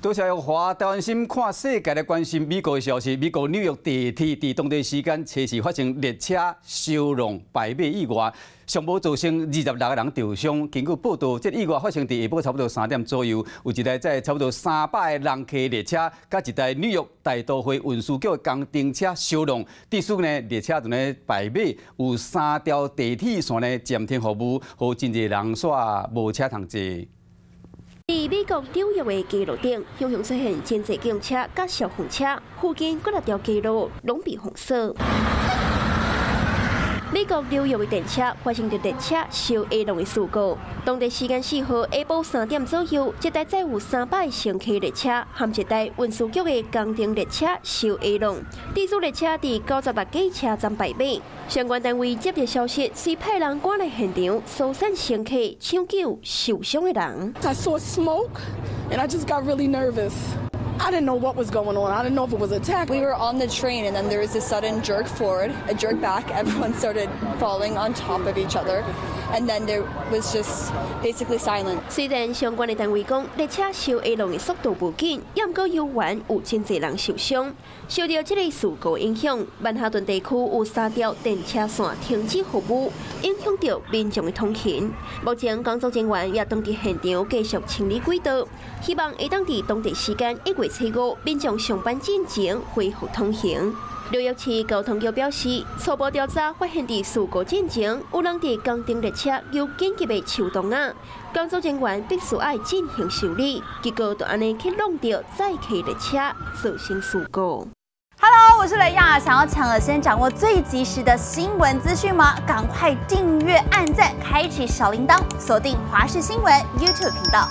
多謝華台灣心看世界來關心美國的消息。美國紐約地鐵佇當地時間初四發生列車相撞敗馬意外，上無造成26個人受傷。根據報道，這個意外發生佇下晡差不多3點左右，有一台載差不多300個人客列車，佮一台紐約大都會運輸局的工程車相撞。致使呢，列車就咧敗馬，有三條地鐵線呢暫停服務，予真濟人煞無車通坐。佇美國紐約的街路頂，雄雄出現真濟警車佮消防車，附近幾若條街路攏被封鎖。美國紐約的電車發生著列車相挨撞的事故。當地時間4號下晡3點左右，一台載有300乘客列車和一台運輸局的工程列車相挨撞，致使列車佇96街車站敗馬。相關單位接到消息，隨派人趕來現場疏散乘客、搶救受傷的人。 I saw smoke and I just got really nervous. I didn't know what was going on. I didn't know if it was attack. We were on the train and then there was a sudden jerk forward, a jerk back. Everyone started falling on top of each other. And then there was just basically silence. 雖然相關的單位講，列車相挨撞的速度無緊，也毋過猶原有真濟人受傷。受著這个事故影響，曼哈頓地區有三條電車線停止服務，影響著民眾的通勤。目前工作人員也當佇現場繼續清理軌道，希望會當佇當地時間1月初5，民眾上班進前恢復通行。紐約市交通局表示，初步調查發現，佇事故進前有人佇工程列車有緊急的手動仔，工作人員必須愛進行修理，結果就按呢去弄著載客列車，造成事故。 Hello，我是雷亞，想要搶先掌握最及時的新聞資訊嗎？趕快訂閱、按讚、開啟小鈴鐺，鎖定華視新聞 YouTube 頻道。